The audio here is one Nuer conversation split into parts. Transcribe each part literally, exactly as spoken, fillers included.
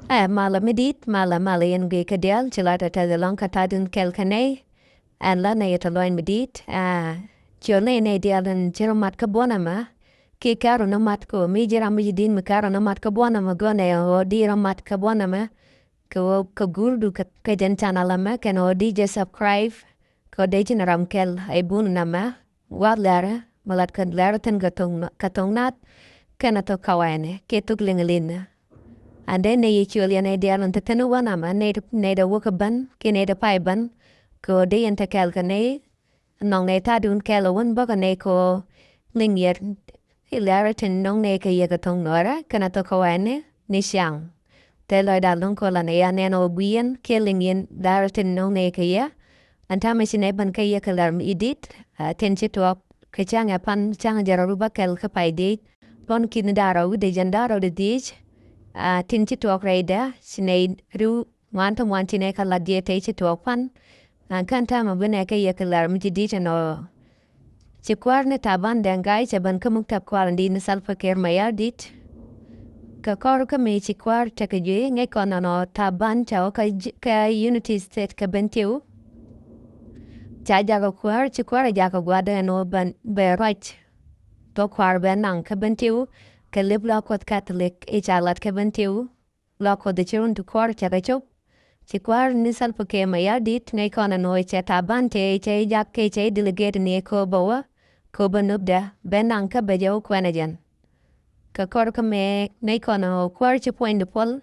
Ɛ malä mi di̱i̱t, malä, malä yɛn guic kɛ diaal, ci la tɛtɛth ɛlɔ̱ŋ kä ta̱a̱dun kɛl kä nɛy. Ɛn la nɛy tɛ luɔ̱ny mi di̱i̱t, ɛ ciöl nɛy, nɛy diaal tin ci rɔ mat kä buɔ̱n ɛmɛ. Kiɛ kɛ rɔ ni mat kɛ ɣöö mi ji̱ ram mi ci di̱i̱t mi kɛ rɔ ni mat kä buɔ̱n ɛmɛ, gɔnɛ ɣöö di rɔ mat kä buɔ̱n ɛmɛ. Kɛ ɣöö kɛ guurdu kɛ, kɛ jɛn channel ɛmɛ kɛn ɣöö di jɛ subscribe. Kɛ ɣöö dee ci ni ram kɛl ɛ bun nɛmɛ. Wath lɛrɛ mi lat kɛ lɛrɛ thi̱n kɛ thok, kɛ thok nath kɛnɛ thok kawɛnɛ kɛ thok liŋ li̱n. Ɛn dee nɛy yɛ ciöl yɛn nɛy diaal ɛn te thi̱n wä namɛ nɛy, nɛy dee wä kɛ ben kiɛ nɛy dee pay ben. Kɛ ɣöö dee yɛn te kɛɛl kɛ nɛy, nɔŋ nɛy ta̱a̱dun kɛɛl ɛ wän bäkɛ nɛy kɛ ɣöö liŋ yɛn. I̱ lɛ̈ɛ̈rä tin nɔŋ nɛy kɛ yɛ kɛ thok Nuäärä kɛnɛ thok kɛ wɛɛni ni ciaŋ. Thilɛ lɔcdan lo̱ŋ kɛ ɣöö la nɛy a nɛn ɣöö gui̱i̱ yɛn kiɛ liŋ yɛn lɛ̈ɛ̈rä tin nɔŋ nɛy kɛ yɛ. Ɛn täämɛ ci nɛy ben kä yɛ kɛ lɛr mi di̱i̱t, a, tin ci tuɔɔk kɛ cäŋ ɛ pan cäŋ jɛ rɔ rubä kɛl kä pay di̱i̱t. Lɔn ki̱n da̱ŋ rɛw wi̱cdɛ jiɛn da̱ŋ rɛw wi̱cdɛ dhieec, a, tin ci tuɔɔk rɛydɛ ci nɛy ri̱w ŋuan ti ŋuan ci nɛy kɛ lat diɛ tey ci tuɔɔk pan. Ɛn kän täämɛ bi nɛy kɛ yɛ kɛ lɛr mi ci di̱i̱t ɛnɔ. Ci kuäär ni Taban Deng Gai cɛ ben kä muktab kual in di̱i̱t ni Salva Kiir Mayardit. Kɛ kɔr kä mi ci kuäär tekɛ juey ŋäc kɔn ɛnɔ Taban cɛ wä kä j-, kä Unity State kä Bentiu. Ca jakɛ kuäär, ci kuäär a jakɛ gua̱a̱th ɛnɔ ben bɛ ruac. Tɔ kuäär bɛ naŋ kä Bentiu kɛ lip la Kuoth Catholic i̱ ca lat kä Bentiu. Lɔ Kuoth ci run ti kuäär cɛ kɛ cop. Ci kuäär ni Salva Kiir Mayardit ŋäc kɔn ɛn ɣöö cɛ Taban cɛ, cɛ jak kɛ cɛ delegate ni kɛ ɣöö bɛ wä, kɛ ɣöö bɛ nöpdɛ bɛ naŋ kä bɛ jɛ wä kuɛn ɛ jɛn. Kɛ kɔr kä mɛ ŋäc kɔn ɛn ɣöö kuäär ci puɔ̱nydɛ puɔl.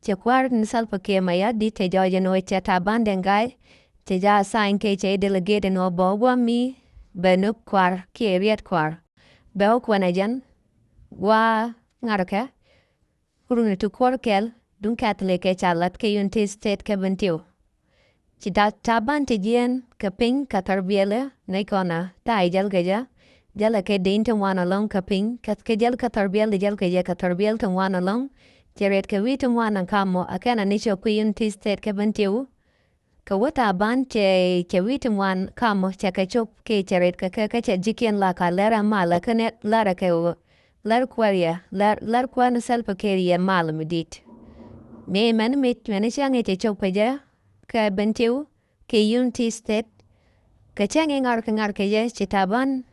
Cɛ kuäär ni Salva Kiir Mayardit cɛ jɔɔc ɛn ɣöö cɛ Taban Deng Gai cɛ ja sign kɛ cɛ delegate ɛn ɣöö bɛ wä gua̱a̱th mi bɛ nöp kuäär kiɛ riɛt kuäär. Bɛ wä kuɛn ɛ jɛn. Wa ŋa̱rkɛ run ti kuɔr kɛl duŋ Catholic kɛ ca lat kɛ Unity State kɛ Bentiu. Ci Ta-, Taban ti jiɛɛn kɛ piny kɛ thɔrbiɛlɛ ŋäc kɔn ɛ tha̱a̱c jäl kɛ jɛ. Jälɛ kɛ deny ti ŋuan ɛlɔ̱ŋ kɛ piny kɛ, kɛ jäl kɛ thɔrbiɛl ti jäl kɛ jɛ kɛ thɔrbiɛl ti ŋuan ɛlɔ̱ŋ. Cɛ rɛt kɛ wi̱i̱ ti ŋuan ɛ kamɔ ɛ kɛn ɛ ni cɛ kui̱ Unity State kɛ Bentiu. Kɛ wä Taban cɛ, cɛ wi̱i̱ ti ŋuan kamɔ cɛ kɛ cop kɛ cɛ rɛt kɛ kɛ, kɛ cɛ ji̱kiɛn la ka lɛr ɛ malɛ kɛnɛ lɛr ɛ kɛ ɣöö lɛr kuäär yɛ, lɛr, lɛr kuäär ni Salva Kiir yɛ mal mi di̱i̱t. Mi mɛn mi, mɛn cäŋ cɛ cop kɛ jɛ kɛ Bentiu kɛ Unity State. Kɛ cäŋ ŋa̱r kɛ ŋa̱r kɛ jɛ ci Taban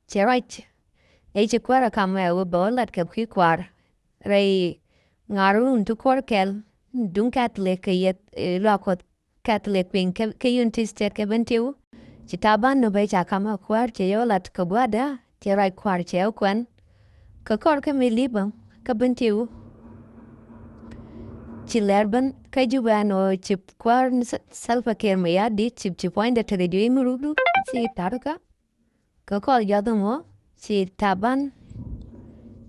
cɛ ruac. Ɛ ci kuäär ɛ kamɔ ɛ ɣöö bɛ wä lat kɛ kui̱ kuäär. Rɛy ŋa̱r run ti kuɔr kɛl duŋ Catholic kɛ yɛ, ɛ, luaak Kuɔth Catholic piny kä, kä Unity State kä Bentiu. Ci Taban nöpɛ ca kam ɛ kuäär cɛ yɛ wä lat kɛ gua̱a̱thdä cɛ ruac kuäär cɛ wä kuɛn. Kɛ kɔr kä mi lipä kä Bentiu. Ci lɛr ben kä Jubɛ ɛn ɣöö ci kuäär ni Sa-, Salva Kiir Mayardit ci, ci puɔ̱nydɛ tekɛ juey mi rukdu ci ta̱rkä. Kɛ kɔr juath ɛmɔ ci Taban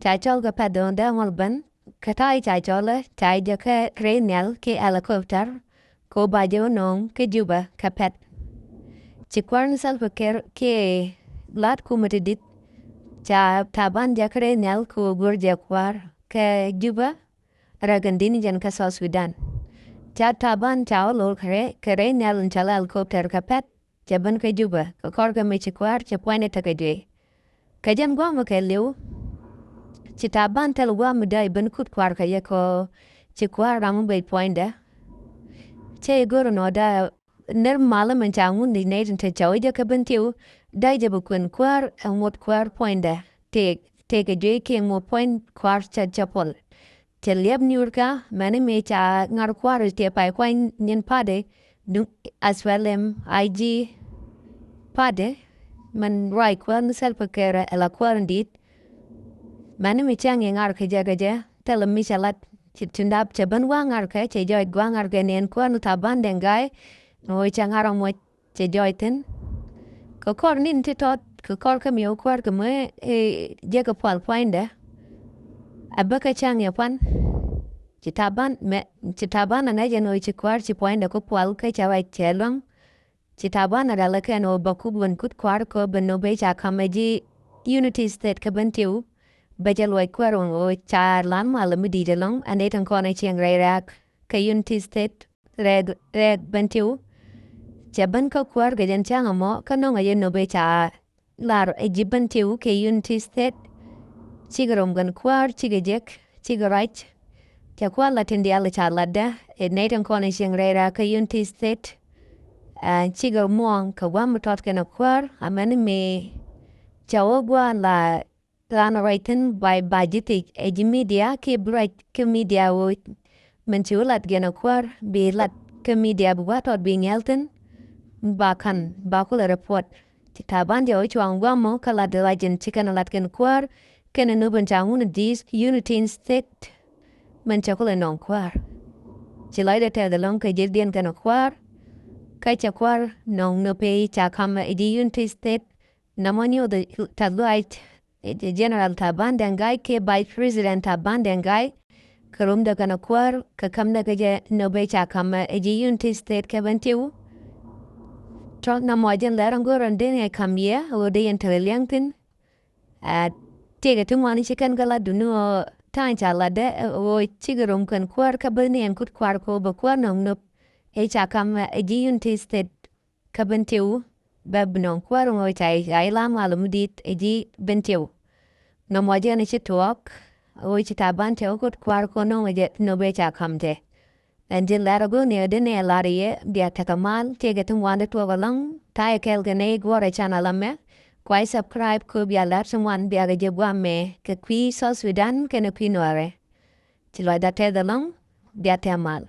ca cɔl kɛ pɛ̈th dɔ̱ŋ dee ŋɔl ben kɛ ta̱a̱ ca cɔlɛ ca jɛ kɛ rɛy nhial kɛ helicopter kɛ ɣöö ba jɛ wä nööŋ kä Jubɛ kɛ pɛ̈th. Ci kuäär ni Salva Kiir kiɛ lat kumɛ ti di̱t ca Taban jɛ kɛ rɛy nhial kɛ ɣöö go̱r jɛ kuäär kɛ Jubɛ rɛk in di̱t ni jɛn kä South Sudan. Ca Taban ca wä lo̱r kɛ rɛy, kɛ rɛy nhial in cɔl helicopter kɛ pɛ̈th. Cɛ ben kä Jubɛ kɛ kɔr kä mi ci kuäär cɛ puɔ̱nydɛ tekɛ juey. Kɛ jɛn gua̱a̱th mi kɛɛliw ci Taban thil gua̱a̱th mi dee ben kut kuäär kɛ jɛ kɛ ɣöö ci kuäär ram mi bɛc puɔ̱nydɛ. Cɛ i̱ go̱r ɛnɔ dee ner malä min ca ŋun ni nɛy tin te cɔw jɛ kä Bentiu dee jɛ bi kuɛn kuäär ɛ ŋot kuäär puɔ̱nydɛ tëëk, tëëkɛ juey kiɛ ŋot puɔ̱ny kuäär cɛ, cɛ puɔl. Cɛ liɛp niurkä mɛni mi ca ŋa̱r kua̱r ti pay kuany nyin party duŋ S P L M I G party. Mɛn ruac kuäär ni Salva Kiir ɛ la kuäär in di̱i̱t. Mɛni mi cäŋ i̱ ŋa̱r kɛ jɛ kɛ jɛ thilɛ mi cɛ lat ci tindap cɛ ben gua̱a̱ ŋa̱r kɛ cɛ jɔɔc gua̱a̱ ŋa̱r kɛ ni ɛn kuäär ni Taban Deng Gai. Ni ɣöö cɛ ŋa̱r ɛ muɔc cɛ jɔɔc thi̱n. Kɛ kɔr ni̱n ti tɔt kɛ kɔr kä mi wä kuäär kɛ mi, eh, jekɛ pual puɔ̱nydɛ. A bä kä cäŋ yɛ puan. Ci Taban mɛ, ci Taban a ŋäc ɛn ɣöö ci kuäär ci puɔ̱nydɛ kä pual kä cɛ ruac cɛ luäŋ. Ci Taban a rɛl ɛ kɛn ɣöö bɛ kuk ben kut kuäär kɛ ɣöö ben nɔ ben ca ka̱m ɛ ji̱ Unity State kä Bentiu. Bɛ jɛ luɔc kuäär ɣöö ca lan mal mi di̱i̱t ɛlɔ̱ŋ ɛ nɛy tin kɔn ɛ cieŋ rɛy rɛ̈ɛ̈k kä Unity State. Rɛk, rɛk Bentiu. Cɛ ben kä kuäär kɛ jɛn cäŋ ɛmɔ kä nɔŋ ɛ jɛ nɔ ben ca lar ɛ ji̱ Bentiu kɛ Unity State. Cikɛ rom kɛn kuäär, cikɛ jek, cikɛ ruac. Cɛ kuäär la tin diaal ca latdä ɛ nɛy tin kɔn cieŋ rɛy raar kä Unity State. Cikɛ muɔ̱ɔ̱ŋ kɛ gua̱a̱th mi tɔt kɛnɛ kuäär, amäni mi ca wä gua̱a̱th la raan ruac thi̱n ba, ba ji̱ thiec ɛ ji̱ media kiɛ bi ruac kä media ɣöö min ci wä lat kɛnɛ kuäär bi lat kä media bi gua̱a̱th tɔt bi ŋi̱el thi̱n. Ba ka̱n ba kulɛ report. Ci Taban jɛ wä cuaŋ gua̱a̱th mɔ kä lat ruac in ci kɛn lat kɛn kuäär kɛnɛ nöp in ca ŋun di̱i̱t Unity State. Min cɛ kulɛ nɔŋ kuäär. Ci lɔcdɛ tɛth ɛlɔ̱ŋ kɛ ji̱thdiɛn kɛnɛ kuäär. Kä cɛ kuäär nɔŋ nöp ëë ca ka̱m ɛ ji̱ Unity State. Nɔmɔ nyuuth tɛth lɔaac ɛ General Taban Deng Gai kiɛ Vice President Taban Deng Gai. Kɛ romdɛ kɛnɛ kuäär kɛ ka̱mdɛ kɛ jɛ nöp ëë ca ka̱m ɛ ji̱ Unity State kɛ Bentiu. Tɔ̱ nɔmɔ jɛn lɛr ɛn go̱o̱r ɛn dee nɛ ka̱m yɛ ɣöö dee yɛn tekɛ liɛŋ thi̱n. Ɛ, tëëkɛ ti ŋuan ci kɛn kɛ lat duni ɣöö ta̱a̱ ca latdä, ɛ, ɣöö cikɛ rom kɛn kuäär kä ben ni ɛn kut kua̱r kɛ ɣöö bɛ kuäär nɔŋ nöp ëë ca ka̱m ɛ ji̱ Unity State kä Bentiu. Bɛ bi nɔŋ kuäär ɣöö ca i̱, ca i̱ la mal mi di̱i̱t ɛ ji̱ Bentiu. Nɔmɔ jɛn ci tuɔɔk ɣöö ci Taban cɛ wä kut kua̱r kɛ ɣöö nɔŋ ɛ jɛ nöp ëë ca ka̱m tɛ. Ɛn ji̱ lɛr ɛ go̱o̱r ni ɛ dee nɛ lar yɛ bia tekɛ mal, tëëkɛ ti ŋuan ti tuɔɔk ɛlɔ̱ŋ. Ta̱yɛ kɛɛl kɛ nɛy guɔ̱ɔ̱rɛ canɛl ɛmɛ. Kua i̱ subscribe kɛ ɣöö bia lar ti ŋuan bia kɛ jɛ gua̱a̱th mɛ kɛ kui̱ South Sudan kɛnɛ kui̱ Nuäärɛ. Ci lɔcdä tɛth ɛlɔ̱ŋ. Bia tɛm mal.